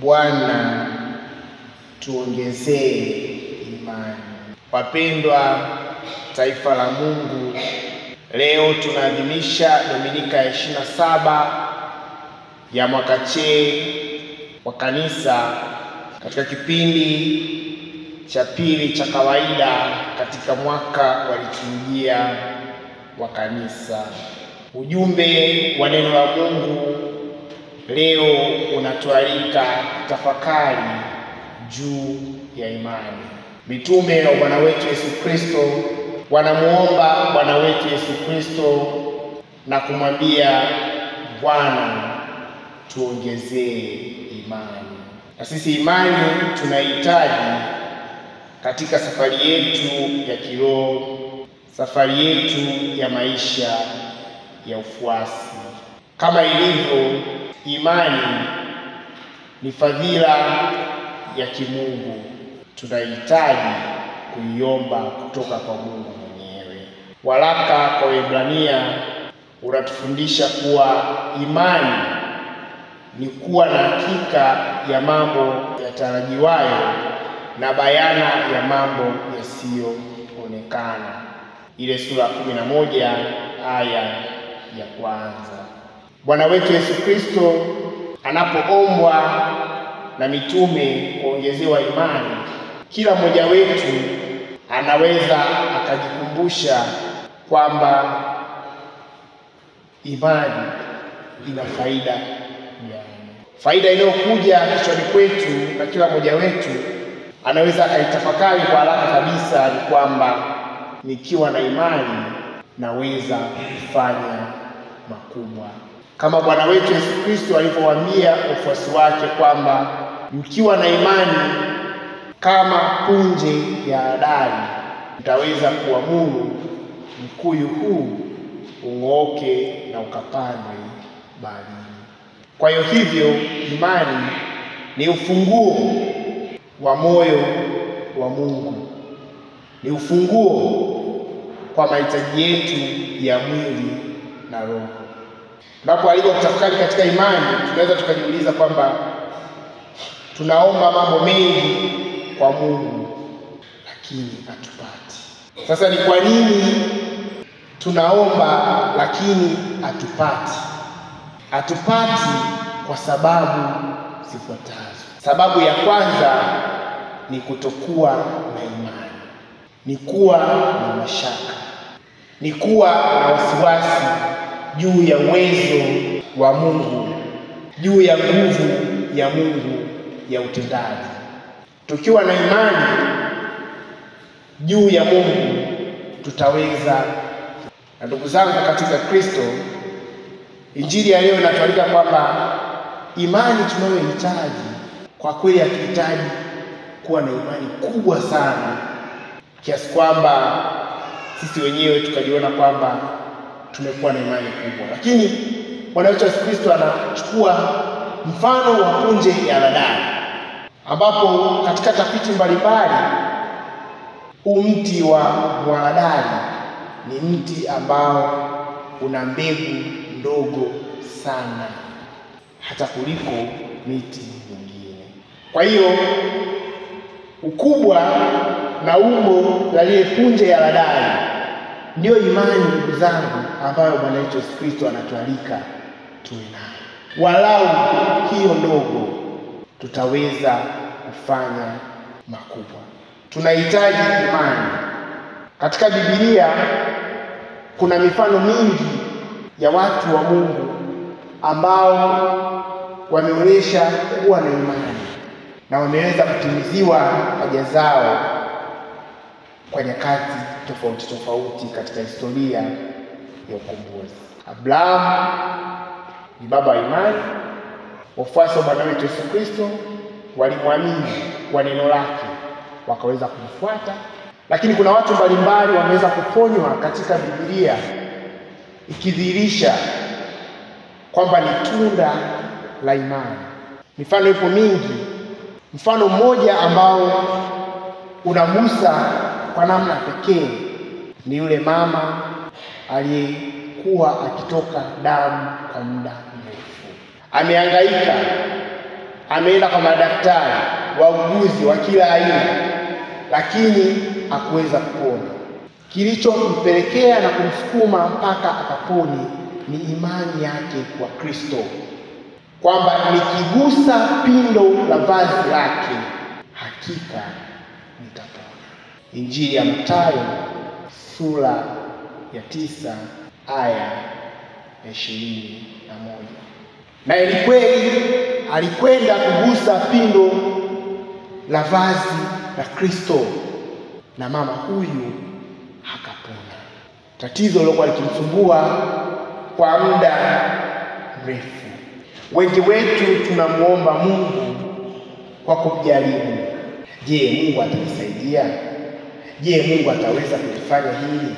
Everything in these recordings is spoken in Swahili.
Bwana, tuongezee imani. Wapendwa taifa la Mungu, leo tunaadhimisha Dominika ya 27 ya mwaka C wa kanisa, katika kipindi cha pili cha kawaida katika mwaka wa liturujia wa kanisa. Ujumbe wa neno la Mungu leo unatualika tafakari juu ya imani. Mitume wa Bwana wetu Yesu Kristo wanamuomba Bwana wetu Yesu Kristo na kumwambia, Bwana, tuongezee imani. Na sisi imani tunahitaji katika safari yetu ya kiroho, safari yetu ya maisha ya ufuasi. Kama ilivyo imani ni fadhila ya kimungu, tunahitaji kuiomba kutoka kwa Mungu mwenyewe. Waraka kwa Waebrania unatufundisha kuwa imani ni kuwa na hakika ya mambo yatarajiwayo na bayana ya mambo yasiyoonekana. Ile sura 11 aya ya kwanza. Bwana wetu Yesu Kristo anapoombwa na mitume kuongezewa imani, kila mmoja wetu anaweza akajikumbusha kwamba imani ina faida gani. Faida inayokuja kichwani kwetu na kila mmoja wetu anaweza akaitafakari kwa haraka kabisa ni kwamba nikiwa na imani naweza kufanya makubwa. Kama Bwana wetu Yesu Kristo alivyowaambia wafuasi wake kwamba mkiwa na imani kama punje ya haradali mtaweza kuamuru mkuyu huu ung'ooke na ukapandwe baharini. Kwa hiyo hivyo imani ni ufunguo wa moyo wa Mungu, ni ufunguo kwa mahitaji yetu ya mwili na roho. Tunapoalikwa kutafakari katika imani, tunaweza tukajiuliza kwamba tunaomba mambo mengi kwa Mungu lakini hatupati. Sasa ni kwa nini tunaomba lakini hatupati? Hatupati kwa sababu zifuatazo. Sababu ya kwanza ni kutokuwa na imani, ni kuwa na mashaka, ni kuwa na wasiwasi juu ya uwezo wa Mungu, juu ya nguvu ya Mungu ya utendaji. Tukiwa na imani juu ya Mungu tutaweza. Na ndugu zangu katika Kristo, Injili ya leo inatualika kwamba imani tunayohitaji kwa kweli, hatuhitaji kuwa na imani kubwa sana kiasi kwamba sisi wenyewe tukajiona kwamba tumekuwa na imani kubwa. Lakini Bwana wetu Yesu Kristo anachukua mfano wa punje ya haradali, ambapo katika tafiti mbalimbali mti wa mharadali ni mti ambao una mbegu ndogo sana hata kuliko miti mingine. Kwa hiyo ukubwa na umbo la lile punje ya haradali ndio imani, ndugu zangu, ambayo Bwana wetu Yesu Kristo anatualika tuwe nayo. Walau hiyo ndogo tutaweza kufanya makubwa. Tunahitaji imani. Katika Biblia kuna mifano mingi ya watu wa Mungu ambao wameonyesha kuwa na imani na wameweza kutimiziwa haja zao kwa nyakati tofauti tofauti katika historia ya ukombozi. Abrahamu ni baba wa imani. Wafuasi wa Bwana wetu Yesu Kristo walimwamini kwa neno lake wakaweza kumfuata. Lakini kuna watu mbalimbali wameweza kuponywa katika Biblia, ikidhihirisha kwamba ni tunda la imani. Mifano ipo mingi. Mfano mmoja ambao unagusa kwa namna pekee ni yule mama aliyekuwa akitoka damu kwa muda mrefu. Amehangaika, ameenda kwa madaktari, wauguzi wa kila aina, lakini hakuweza kupona. Kilichompelekea na kumsukuma mpaka akapone ni imani yake kwa Kristo, kwamba nikigusa pindo la vazi lake hakika nitapona. Injili ya Mathayo sura ya 9 aya ya 21. Na kweli alikwenda kugusa pindo la vazi la Kristo na mama huyu akapona. Tatizo lilokuwa likimsumbua kwa muda mrefu. Wengi wetu tunamuomba Mungu kwa kumjaribu. Je, Mungu atanisaidia? Je, Mungu ataweza kulifanya hili?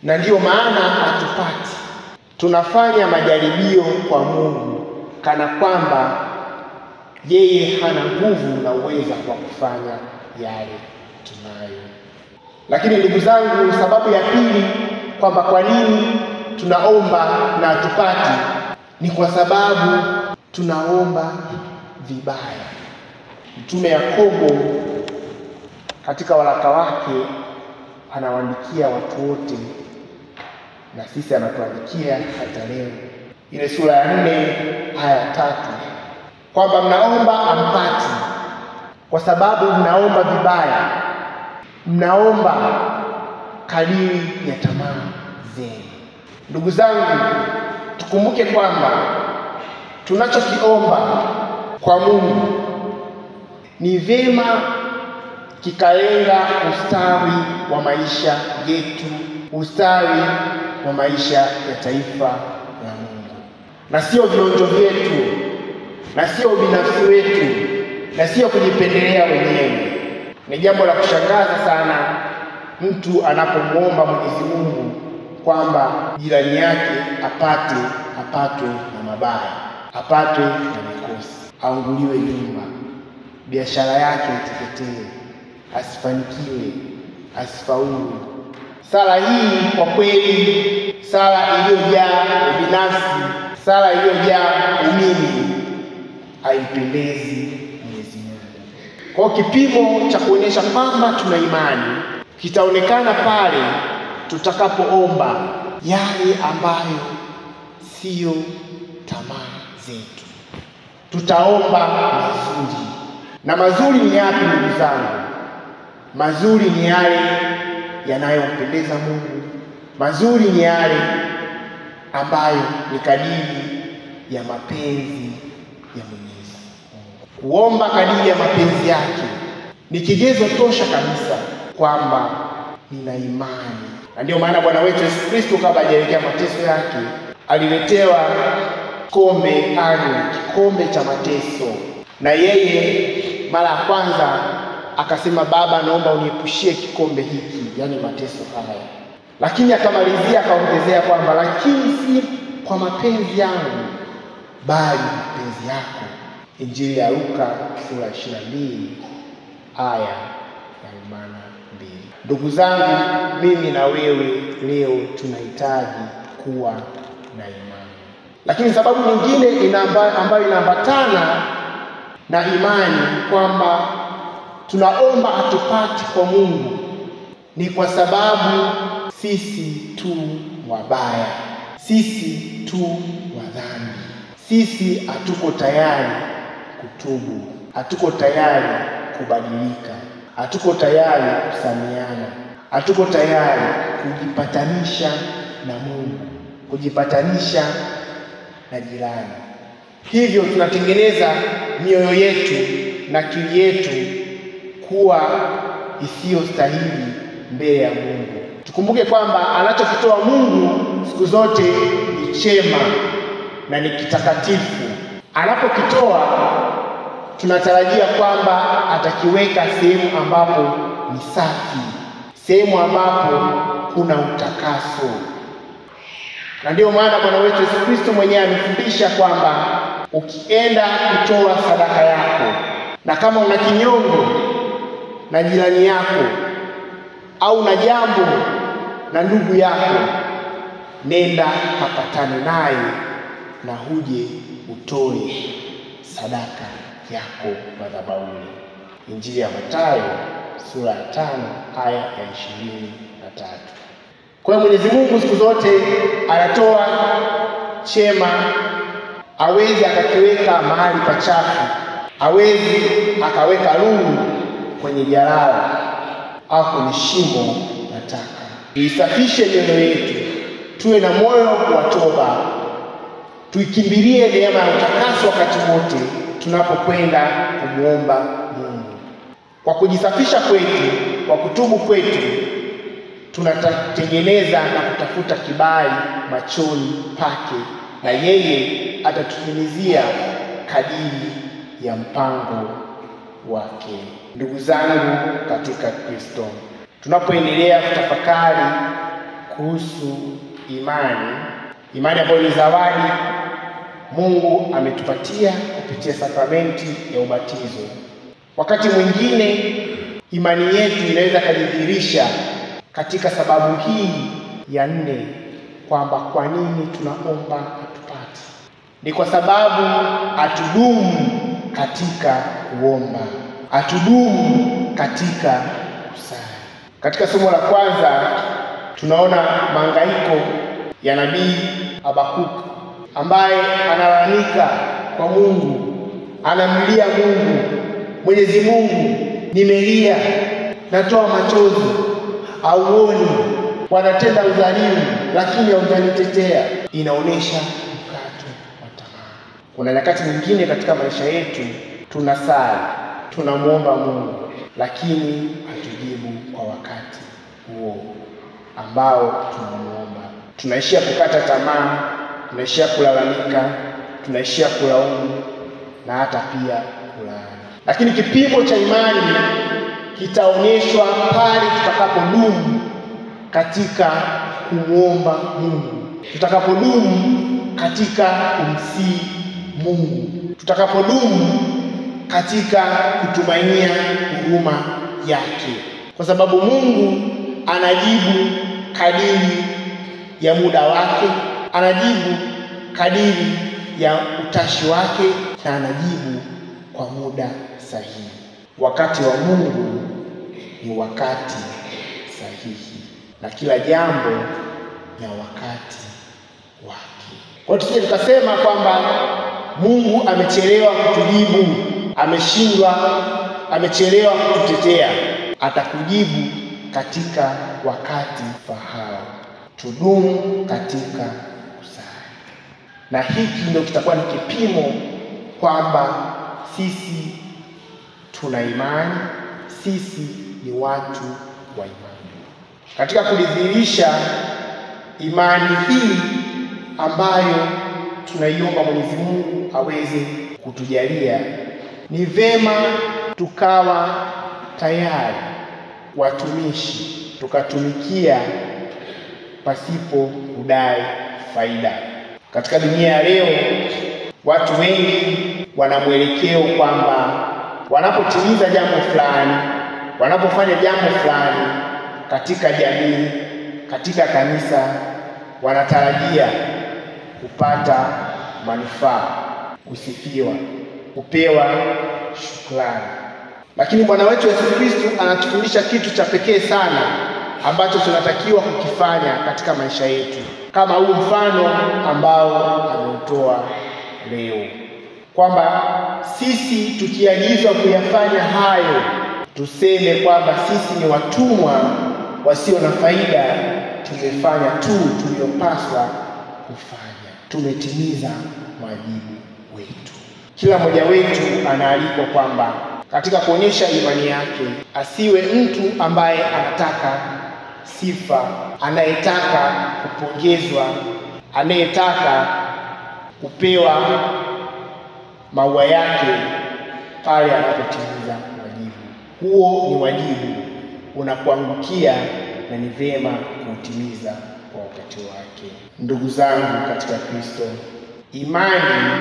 Na ndiyo maana hatupati. Tunafanya majaribio kwa Mungu kana kwamba yeye hana nguvu na uweza kwa kufanya yale tunayo. Lakini ndugu zangu, sababu ya pili kwamba kwa nini tunaomba na hatupati ni kwa sababu tunaomba vibaya. Mtume Yakobo katika waraka wake anawaandikia watu wote, na sisi anatuandikia hata leo, ile sura ya 4 aya 3, kwamba mnaomba ampati kwa sababu mnaomba vibaya, mnaomba kadiri ya tamaa zenu. Ndugu zangu, tukumbuke kwamba tunachokiomba kwa Mungu ni vyema kikalenga ustawi wa maisha yetu, ustawi wa maisha ya taifa la Mungu, na sio vionjo vyetu, na sio binafsi wetu, na sio kujipendelea wenyewe. Ni jambo la kushangaza sana mtu anapomuomba Mwenyezi Mungu kwamba jirani yake apatwe na mabaya, apatwe na mikosi, aunguliwe nyumba, biashara yake iteketee, asifanikiwe, asifaulu. Sala hii kwa kweli, sala iliyojaa ubinafsi, sala iliyojaa umimi, haimpendezi Mwenyezi Mungu. Kwa kipimo cha kuonyesha kwamba tuna imani kitaonekana pale tutakapoomba yale ambayo sio tamaa zetu. Tutaomba mazuri. Na mazuri ni yapi ndugu zangu? Mazuri ni yale yanayompendeza Mungu. Mazuri ni yale ambayo ni kadiri ya mapenzi ya Mwenyezi Mungu. Kuomba kadiri ya mapenzi yake ni kigezo tosha kabisa kwamba nina imani. Na ndio maana Bwana wetu Yesu Kristo kabla hajaelekea mateso yake aliletewa kombe anywe, kikombe cha mateso. Na yeye mara ya kwanza akasema, Baba, naomba uniepushie kikombe hiki, yani mateso haya. Lakini akamalizia akaongezea kwamba lakini si kwa mapenzi yangu bali mapenzi yako. Injili ya Luka sura 22 aya ya 42. Ndugu zangu, mimi na wewe leo tunahitaji kuwa na imani. Lakini sababu nyingine ambayo inaambatana na imani kwamba tunaomba hatupati kwa Mungu ni kwa sababu sisi tu wabaya, sisi tu wadhambi, sisi hatuko tayari kutubu, hatuko tayari kubadilika, hatuko tayari kusameheana, hatuko tayari kujipatanisha na Mungu, kujipatanisha na jirani. Hivyo tunatengeneza mioyo yetu na akili yetu kuwa isiyostahili mbele ya Mungu. Tukumbuke kwamba anachokitoa Mungu siku zote ni chema na ni kitakatifu. Anapokitoa tunatarajia kwamba atakiweka sehemu ambapo ni safi, sehemu ambapo kuna utakaso. Na ndio maana Bwana wetu Yesu Kristo mwenyewe amefundisha kwamba ukienda kutoa sadaka yako, na kama una kinyongo na jirani yako au na jambo na ndugu yako, nenda kapatane naye na huje utoe sadaka yako madhabahuni. Injili ya Mathayo sura ya 5 aya ya 23. Kwa hiyo Mwenyezi Mungu siku zote anatoa chema, hawezi akakiweka mahali pachafu, hawezi akaweka lulu kwenye jalala au kwenye shimo la taka. Tuisafishe mioyo yetu, tuwe na moyo wa toba, tuikimbilie neema ya utakaso wakati wote tunapokwenda kumuomba Mungu. Kwa kujisafisha kwetu, kwa kutubu kwetu, tunatengeneza na kutafuta kibali machoni pake, na yeye atatutimizia kadiri ya mpango wake. Ndugu zangu katika Kristo, tunapoendelea kutafakari kuhusu imani, imani ambayo ni zawadi Mungu ametupatia kupitia sakramenti ya ubatizo, wakati mwingine imani yetu inaweza kujidhihirisha katika sababu hii ya 4, kwamba kwa nini tunaomba hatupati. Ni kwa sababu hatudumu katika kuomba, hatudumu katika kusali. Katika somo la kwanza tunaona mahangaiko ya nabii Habakuk ambaye analalamika kwa Mungu, anamlilia Mungu, Mwenyezi Mungu, nimelia, natoa machozi, hauoni, wanatenda udhalimu lakini haujanitetea. Inaonesha mkato wa tamaa. Kuna nyakati nyingine katika maisha yetu tunasali, tunamuomba Mungu, lakini hatujibu kwa wakati huo ambao tunamuomba. Tunaishia kukata tamaa, tunaishia kulalamika, tunaishia kulaumu na hata pia kulaani. Lakini kipimo cha imani kitaonyeshwa pale tutakapodumu katika kumuomba Mungu, tutakapodumu katika kumsihi Mungu, tutakapodumu katika kutumainia huruma yake, kwa sababu Mungu anajibu kadiri ya muda wake, anajibu kadiri ya utashi wake, na anajibu kwa muda sahihi. Wakati wa Mungu ni wakati sahihi, na kila jambo na wakati wake. Kwa hiyo tusije tukasema kwamba Mungu amechelewa kutujibu, ameshindwa, amechelewa kututetea. Atakujibu katika wakati fahao. Tudumu katika kusali, na hiki ndio kitakuwa ni kipimo kwamba sisi tuna imani, sisi ni watu wa imani. Katika kudhihirisha imani hii ambayo tunaiomba Mwenyezi Mungu aweze kutujalia, ni vema tukawa tayari watumishi, tukatumikia pasipo kudai faida. Katika dunia ya leo watu wengi wana mwelekeo kwamba wanapotimiza jambo fulani, wanapofanya jambo fulani katika jamii, katika kanisa, wanatarajia kupata manufaa, kusifiwa, kupewa shukrani. Lakini Bwana wetu Yesu Kristo anatufundisha kitu cha pekee sana ambacho tunatakiwa kukifanya katika maisha yetu, kama huu mfano ambao ameutoa leo, kwamba sisi tukiagizwa kuyafanya hayo, tuseme kwamba sisi ni watumwa wasio na faida, tumefanya tu tuliyopaswa kufanya, tumetimiza wajibu wetu. Kila mmoja wetu anaalikwa kwamba katika kuonyesha imani yake asiwe mtu ambaye anataka sifa, anayetaka kupongezwa, anayetaka kupewa maua yake pale anapotimiza wajibu. Huo ni wajibu unakuangukia na ni vyema kuutimiza kwa wakati wake. Ndugu zangu katika Kristo, imani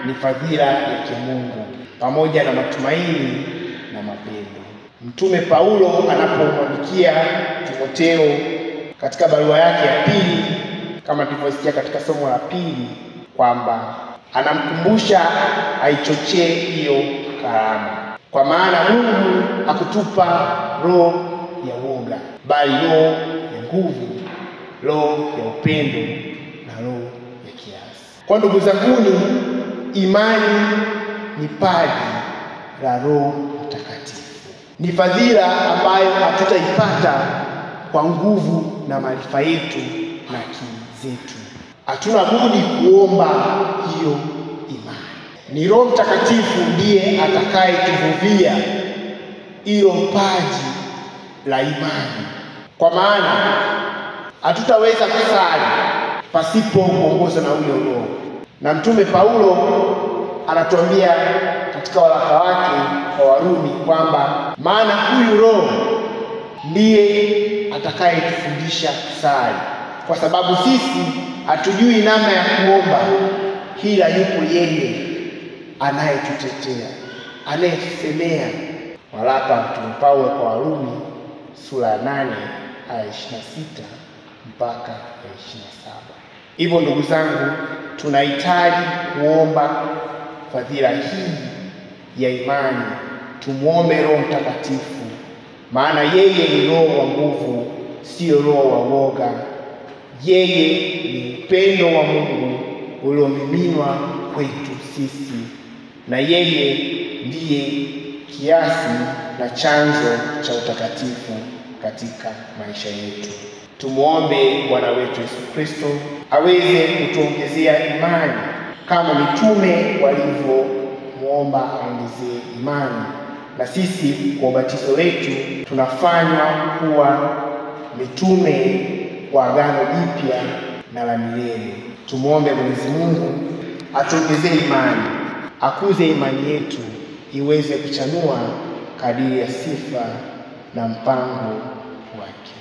ni fadhila ya kimungu pamoja na matumaini na mapendo. Mtume Paulo anapomwandikia Timotheo katika barua yake ya pili, kama tulivyosikia katika somo la pili, kwamba anamkumbusha aichochee hiyo karama. Kwa maana Mungu hakutupa roho ya woga, bali roho ya nguvu, roho ya upendo na roho ya kiasi. Kwa ndugu zanguni, imani ni paji la Roho Mtakatifu. Ni fadhila ambayo hatutaipata kwa nguvu na maarifa yetu na akili zetu. Hatuna budi kuomba hiyo imani. Ni Roho Mtakatifu ndiye atakayetuvuvia hilo paji la imani. Kwa maana hatutaweza kusali pasipo kuongozwa na huyo Roho. Na Mtume Paulo anatuambia katika waraka wake kwa Warumi kwamba maana huyu Roho ndiye atakayetufundisha kusali, kwa sababu sisi hatujui namna ya kuomba, ila yupo yeye anayetutetea, anayetusemea. Waraka wa Mtume Paulo kwa Warumi sura ya 8 aya 26 mpaka 27. Hivyo ndugu zangu, tunahitaji kuomba fadhila hii ya imani. Tumuombe Roho Mtakatifu, maana yeye ni roho wa nguvu, sio roho wa woga. Yeye ni upendo wa Mungu uliomiminwa kwetu sisi, na yeye ndiye kiasi na chanzo cha utakatifu katika maisha yetu. Tumuombe Bwana wetu Yesu Kristo aweze kutuongezea imani kama mitume walivyomuomba aongezee imani, na sisi kwa ubatizo wetu tunafanywa kuwa mitume wa agano jipya na la milele. Tumuombe Mwenyezi Mungu atuongezee imani, akuze imani yetu iweze kuchanua kadiri ya sifa na mpango wake.